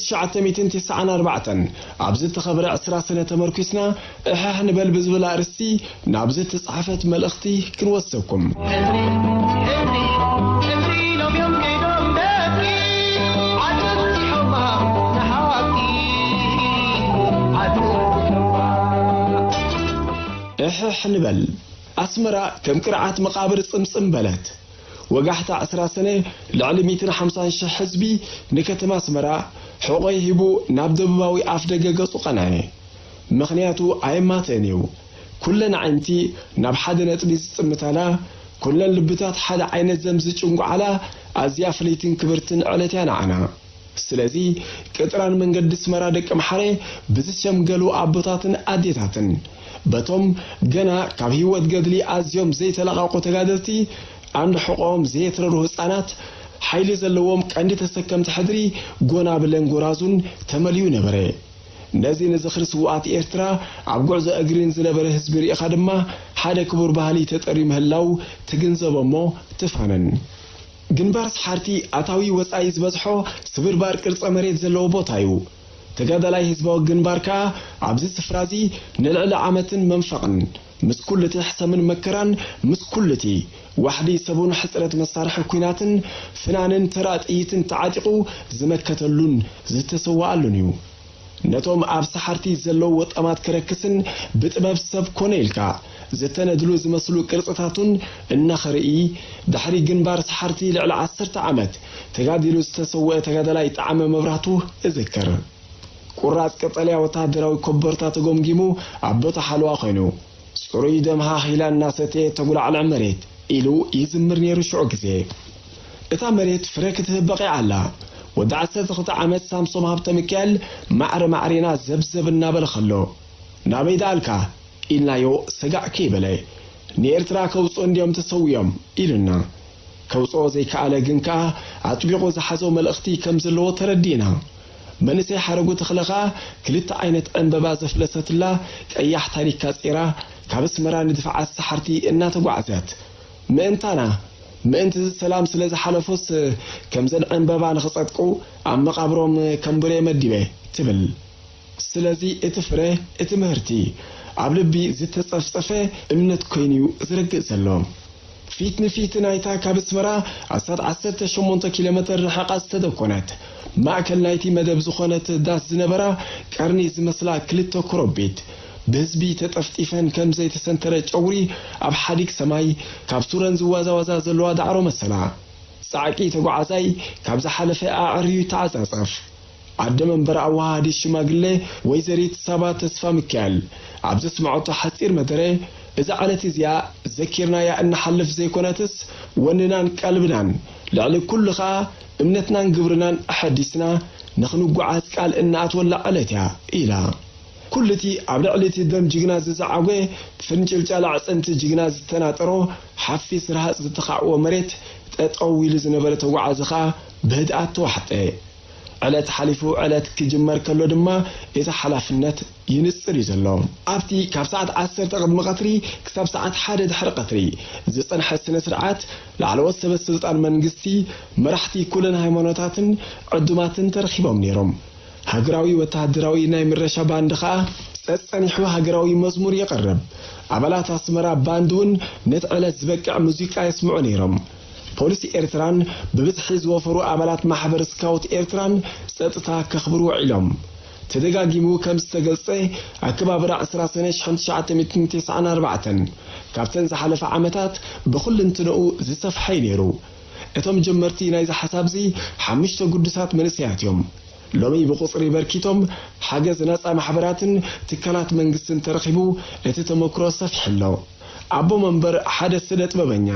ትሽዓተ ሚእትን ተስዓን ኣርባዕተን ኣብ ዝተኸብረ ዕስራ ሰነ ተመርኲስና እሕሕ ንበል ብዝብል ኣርእስቲ ናብ ዝተጻሕፈት መልእኽቲ ክንወስደኩም። እሕሕ ንበል። ኣስመራ ከም ቅርዓት መቓብር ጽምጽም በለት። ወጋሕታ ዕስራ ሰነ ልዕሊ ሚእትን ሓምሳን ሽሕ ህዝቢ ንከተማ ኣስመራ ሕቖይ ሂቡ ናብ ደቡባዊ ኣፍ ደገ ገጹ ቀንዐ። ምኽንያቱ ኣየማትእን እዩ። ኩለን ኣዒንቲ ናብ ሓደ ነጥቢ ዝጥምታላ፣ ኩለን ልብታት ሓደ ዓይነት ዘም ዝጭንጉዓላ ኣዝያ ፍልይትን ክብርትን ዕለት እያ ንዓና። ስለዚ ቅጥራን መንገዲ ኣስመራ ደቂ ኣምሓረ ብዝሸምገሉ ኣቦታትን ኣዴታትን በቶም ገና ካብ ህይወት ገድሊ ኣዝዮም ዘይተለቓቑ ተጋደልቲ ኣንድ ሕቖኦም ዘየትረሩ ህጻናት ሓይሊ ዘለዎም ቀንዲ ተሰከምቲ ሕድሪ ጎናብለን ጎራዙን ተመልዩ ነበረ። ነዚ ንዝኽሪ ስውኣት ኤርትራ ኣብ ጉዕዞ እግሪን ዝነበረ ህዝቢ ርኢኻ ድማ ሓደ ክቡር ባህሊ ተጠርዩ ምህላው ትግንዘቦ እሞ ትፋነን። ግንባር ሰሓርቲ ኣታዊ ወጻኢ ዝበዝሖ ስብርባር ቅርጸ መሬት ዘለዎ ቦታ እዩ። ተጋዳላይ ህዝባዊ ግንባር ከኣ ኣብዚ ስፍራ እዚ ንልዕሊ ዓመትን መንፈቕን ምስ ኩሉ እቲ ሕሰምን መከራን ምስ ኩሉ እቲ ዋሕዲ ሰቡን ሕጽረት መሳርሒ ኲናትን ፍናንን ተራ ጥይትን ተዓጢቑ ዝመከተሉን ዝተሰዋኣሉን እዩ። ነቶም ኣብ ሰሓርቲ ዘለዉ ወጣማት ከረክስን ብጥበብ ሰብ ኮነ ኢልካ ዝተነድሉ ዝመስሉ ቅርጽታቱን እናኸርኢ ድሕሪ ግንባር ሰሓርቲ ልዕሊ ዓሰርተ ዓመት ተጋዲሉ ዝተሰወአ ተጋዳላይ ጠዓመ መብራህቱ እዝክር። ቁራጽ ቀጠልያ ወተሃደራዊ ኮቦርታ ተጎምጊሙ ኣብ ቦታ ሓለዋ ኮይኑ፣ ጽሩይ ደም ሃህ ኢላ እናሰተየ ተጉላዕልዕ መሬት ኢሉ ይዝምር ነይሩ ሽዑ ግዜ። እታ መሬት ፍረ ክትህብ በቒዓ ኣላ። ወዲ ዓሰርተ ክልተ ዓመት ሳምሶም ሃብተ ሚካኤል ማዕረ ማዕሬና ዘብዘብ እናበለ ከሎ፣ ናበይ ደኣልካ? ኢልናዮ ሰጋዕ ከይበለ፣ ንኤርትራ ከውጽኡ እንድዮም ተሰዊኦም ኢሉና። ከውጽኦ ዘይከኣለ ግን ከኣ ኣጥቢቑ ዝሓዞ መልእኽቲ ከም ዘለዎ ተረዲእና። መንእሰይ ሓረጉ ተኽለ ከኣ ክልተ ዓይነት ዕንበባ ዘፍለሰትላ ቀያሕ ታኒካ ጼራ ካብ ኣስመራ ንድፍዓት ሰሓርቲ እናተጓዕዘት፣ ምእንታና፣ ምእንቲ ሰላም ስለ ዝሓለፉስ ከምዘን ዕንበባ ንኽጸድቁ ኣብ መቓብሮም ከንብሬ መዲበ ትብል። ስለዚ እቲ ፍረ፣ እቲ ምህርቲ ኣብ ልቢ ዝተጸፍጸፈ እምነት ኮይኑ'ዩ ዝረግእ ዘሎ። ፊት ንፊት ናይታ ካብ ኣስመራ ኣስታት ዓሰርተ ሸሞንተ ኪሎ ሜተር ርሕቓ ዝተደኮነት፣ ማእከል ናይቲ መደብ ዝኾነት ዳስ ዝነበራ ቀርኒ ዝመስላ ክልተ ኮረቢት፣ ብህዝቢ ተጠፍጢፈን ከም ዘይተሰንተረ ጨጉሪ ኣብ ሓዲግ ሰማይ ካብ ሱረን ዝዋዛዋዛ ዘለዋ ዳዕሮ መሰላ። ጻዕቂ ተጓዓዛይ ካብ ዝሓለፈ ኣዐርዩ ይተዓጻጸፍ። ኣደ መንበር ኣወሃሃዲት ሽማግሌ ወይዘሪት ሳባ ተስፋ ሚካኤል ኣብ ዘስምዐቶ ሓጺር መደረ፣ እዛ ዕለት እዚኣ ዘኪርናያ እንሓልፍ ዘይኮነትስ፣ ወንናን ቀልብናን፣ ልዕሊ ኩሉ ኸኣ እምነትናን ግብርናን ኣሐዲስና ንኽንጓዓዝ ቃል እንኣትወላ ዕለት እያ ኢላ። ኩሉ እቲ ኣብ ልዕሊ እቲ ደም ጅግና ዝዘዓጎ፣ ፍንጭልጫል ኣዕጽምቲ ጅግና ዝተናጠሮ፣ ሓፊስ ረሃጽ ዝተኻዕዎ መሬት ጠጠው ኢሉ ዝነበረ ተጓዓዚ ኸኣ ብህድኣት ተዋሕጠ። ዕለት ሓሊፉ ዕለት ክጅመር ከሎ ድማ እቲ ሓላፍነት ይንጽር እዩ ዘሎ። ኣብቲ ካብ ሰዓት ዓሰርተ ቅድሚ ቀትሪ ክሳብ ሰዓት ሓደ ድሕሪ ቀትሪ ዝጸንሐ ስነ ስርዓት፣ ላዕለዎት ሰበ ስልጣን መንግስቲ፣ መራሕቲ ኩለን ሃይማኖታትን ዕዱማትን ተረኺቦም ነይሮም። ሃገራዊ ወተሃደራዊ ናይ ምረሻ ባንድ ኸኣ ጸጸኒሑ ሃገራዊ መዝሙር የቕርብ። ኣባላት ኣስመራ ባንድ እውን ነቲ ዕለት ዝበቅዕ ሙዚቃ የስምዑ ነይሮም። ፖሊስ ኤርትራን ብብዝሒ ዝወፈሩ ኣባላት ማሕበር ስካውት ኤርትራን ጸጥታ ከኽብሩ ውዒሎም። ተደጋጊሙ ከም ዝተገልጸ፣ ኣከባብራ ዕስራ ሰነ ሽሕን ትሽዓተ ሚእትን ተስዓን ኣርባዕተን ካብተን ዝሓለፋ ዓመታት ብኹልንትንኡ ዝሰፍሐ እዩ ነይሩ። እቶም ጀመርቲ ናይዚ ሓሳብዚ ሓሙሽተ ግዱሳት መንእሰያት እዮም። ሎሚ ብቁጽሪ በርኪቶም ሓገዝ ናጻ ማሕበራትን ትካላት መንግስትን ተረኺቡ እቲ ተመክሮ ሰፊሑ ኣሎ። ኣቦ መንበር ሓደ ስነ ጥበበኛ፣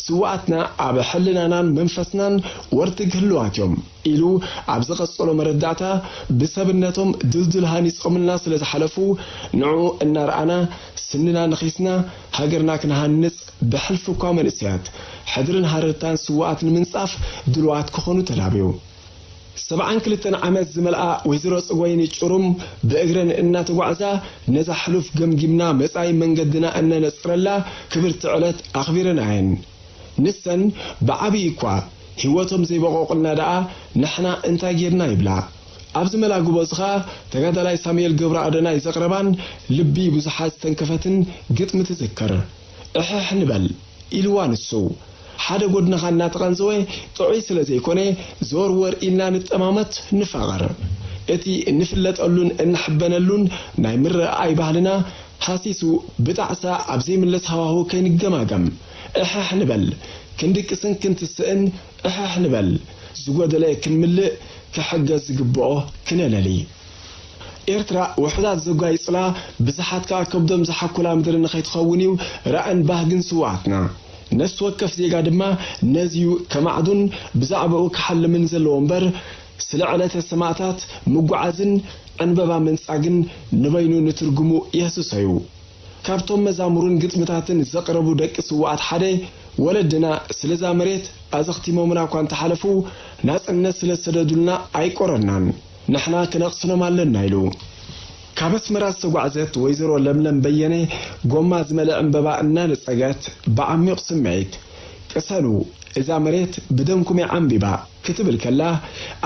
ስውኣትና ኣብ ሕልናናን መንፈስናን ወርትግ ህልዋት እዮም ኢሉ ኣብ ዝቐጸሎ መረዳእታ፣ ብሰብነቶም ድልድል ሃኒጾምልና ስለ ዝሓለፉ ንዕኡ እናረኣና ስንና ነኺስና ሃገርና ክንሃንጽ ብሕልፊ እኳ መንእሰያት ሕድርን ሃረርታን ስውኣት ንምንጻፍ ድልዋት ክኾኑ ተላብዩ። ሰብዓን ክልተን ዓመት ዝመልኣ ወይዘሮ ጽጎይኒ ጭሩም ብእግረን እናተጓዕዛ ነዛ ሕሉፍ ገምጊምና መጻኢ መንገድና እነነጽረላ ክብርቲ ዕለት ኣኽቢረናየን። ንሰን ብዓብዪ እኳ ህይወቶም ዘይበቆቑልና ደኣ ንሕና እንታይ ጌርና ይብላ። ኣብዚ መላግቦ እዚ ኸኣ ተጋዳላይ ሳሙኤል ገብረኣዶናይ ዘቕረባን ልቢ ብዙሓት ዝተንከፈትን ግጥሚ ትዝክር። እሕሕ ንበል ኢልዋ ንሱ። ሓደ ጎድንኻ እናተቐንዘወ ጥዑይ ስለ ዘይኮነ፣ ዘወርወር ኢልና ንጠማመት፣ ንፋቐር። እቲ እንፍለጠሉን እንሕበነሉን ናይ ምርኣይ ባህልና ሃሲሱ ብጣዕሳ ኣብ ዘይምለስ ሃዋህው ከይንገማገም፣ እሕሕ ንበል። ክንድቅስን ክንትስእን እሕሕ ንበል። ዝጎደለ ክንምልእ፣ ክሕገዝ ዝግብኦ ክነለሊ። ኤርትራ ውሑዳት ዘጓይጽላ፣ ብዙሓት ከኣ ከብዶም ዝሓኩላ ምድሪ ንኸይትኸውን እዩ ራእን ባህግን ስውኣትና። ነፍሲ ወከፍ ዜጋ ድማ ነዚዩ ከማዕዱን ብዛዕባኡ ክሓልምን ዘለዎ እምበር፣ ስለ ዕለተ ሰማእታት ምጉዓዝን ዕንበባ ምንጻግን ንበይኑ ንትርጉሙ የህስሶ እዩ። ካብቶም መዛሙርን ግጥምታትን ዘቕረቡ ደቂ ስውኣት ሓደ፣ ወለድና ስለዛ መሬት ኣዘኽቲሞምና እኳ እንተሓለፉ፣ ናጽነት ስለ ዝሰደዱልና ኣይቆረናን። ንሕና ክነቕስኖም ኣለና ኢሉ። ካብ ኣስመራ ዝተጓዕዘት ወይዘሮ ለምለም በየነ፣ ጎማ ዝመልአ ዕንበባ እናነጸገት ብዓሚቕ ስምዒት፣ ቅሰኑ፣ እዛ መሬት ብደምኩም እያ ዓምቢባ ክትብል ከላ፣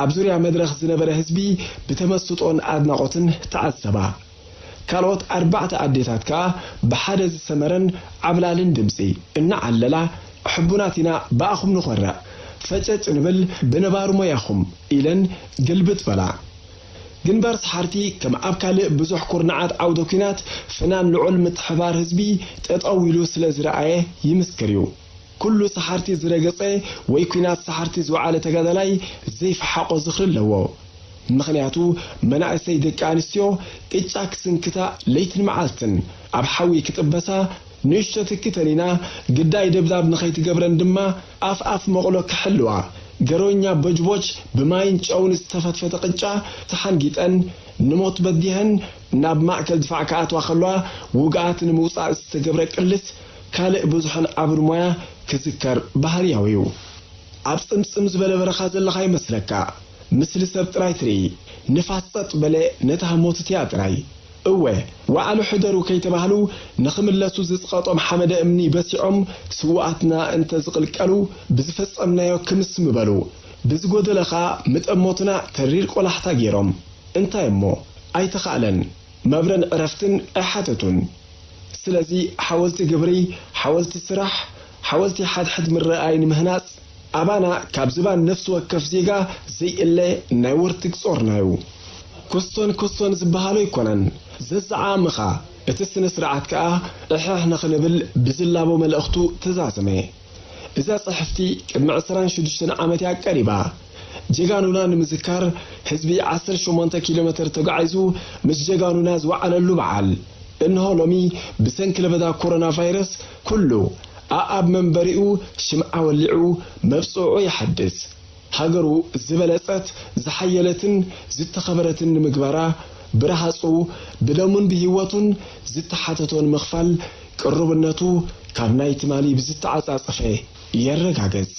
ኣብ ዙርያ መድረኽ ዝነበረ ህዝቢ ብተመስጦን ኣድናቖትን ተዓዘባ። ካልኦት ኣርባዕተ ኣዴታት ከኣ ብሓደ ዝሰመረን ዓብላልን ድምጺ እናዓለላ፣ ሕቡናት ኢና፣ ብኣኹም ንኾርዕ፣ ፈጨጭ ንብል ብነባሪ ሞያኹም ኢለን ግልብጥ በላ። ግንባር ሰሓርቲ ከም ኣብ ካልእ ብዙሕ ኩርናዓት ዓውደ ኲናት ፍናን ልዑል ምትሕብባር ህዝቢ ጠጠው ኢሉ ስለ ዝረኣየ ይምስክር እዩ። ኩሉ ሰሓርቲ ዝረገጸ ወይ ኲናት ሰሓርቲ ዝወዓለ ተጋዳላይ ዘይፈሓቖ ዝኽሪ ኣለዎ። ምኽንያቱ መናእሰይ ደቂ ኣንስትዮ ቅጫ ክስንክታ ለይትን መዓልትን ኣብ ሓዊ ክጥበሳ ንእሽቶ ትኪ ተኒና ግዳይ ደብዳብ ንኸይትገብረን ድማ ኣፍ ኣፍ መቑሎ ክሕልዋ፣ ገሮኛ ቦጅቦጅ ብማይን ጨውን ዝተፈትፈተ ቅጫ ተሓንጊጠን ንሞት በዲሀን ናብ ማእከል ድፋዕ ክኣትዋ ከለዋ ውግኣት ንምውጻእ ዝተገብረ ቅልስ ካልእ ብዙሕን ዓብር ሞያ ክዝከር ባህርያዊ እዩ። ኣብ ጽምጽም ዝበለ በረኻ ዘለኻ ይመስለካ። ምስሊ ሰብ ጥራይ ትርኢ። ንፋስ ጸጥ በለ ነታ ህሞት እቲኣ ጥራይ። እወ፣ ዋዕሉ ሕደሩ ከይተባህሉ ንኽምለሱ ዝጽቐጦም ሓመደ እምኒ በሲዖም ስውኣትና እንተ ዝቕልቀሉ ብዝፈጸምናዮ ክምስ ምበሉ። ብዝጎደለ ኸኣ ምጠሞትና ተሪር ቆላሕታ ገይሮም። እንታይ እሞ? ኣይተኻእለን። መብረን ዕረፍትን ኣይሓተቱን። ስለዚ ሓወልቲ ግብሪ፣ ሓወልቲ ስራሕ፣ ሓወልቲ ሓድሕድ ምርኣይ ንምህናጽ ኣባና ካብ ዝባን ነፍሲ ወከፍ ዜጋ ዘይእለ ናይ ወርትግ ጾርና እዩ። ኮስቶን ኮስቶን ዝበሃሎ ኣይኮነን ዘዘዓምኻ፣ እቲ ስነ ስርዓት ከኣ እሕሕ ንኽንብል ብዝላቦ መልእኽቱ ተዛዘመ። እዛ ጽሕፍቲ ቅድሚ ዕስራን ሽዱሽተን ዓመት እያ ቀሪባ። ጀጋኑና ንምዝካር ህዝቢ ዓሰርተ ሸሞንተ ኪሎ ሜተር ተጓዒዙ ምስ ጀጋኑና ዝወዓለሉ በዓል። እንሆ ሎሚ ብሰንኪ ለበዳ ኮሮና ቫይረስ ኩሉ ኣኣብ መንበሪኡ ሽምዓ ወሊዑ መብጽዑ ይሓድስ። ሃገሩ ዝበለጸት ዝሓየለትን ዝተኸበረትን ንምግባራ ብረሃጹ ብደሙን ብህይወቱን ዝተሓተቶ ንምኽፋል ቅሩብነቱ ካብ ናይ ትማሊ ብዝተዓጻጸፈ የረጋግጽ።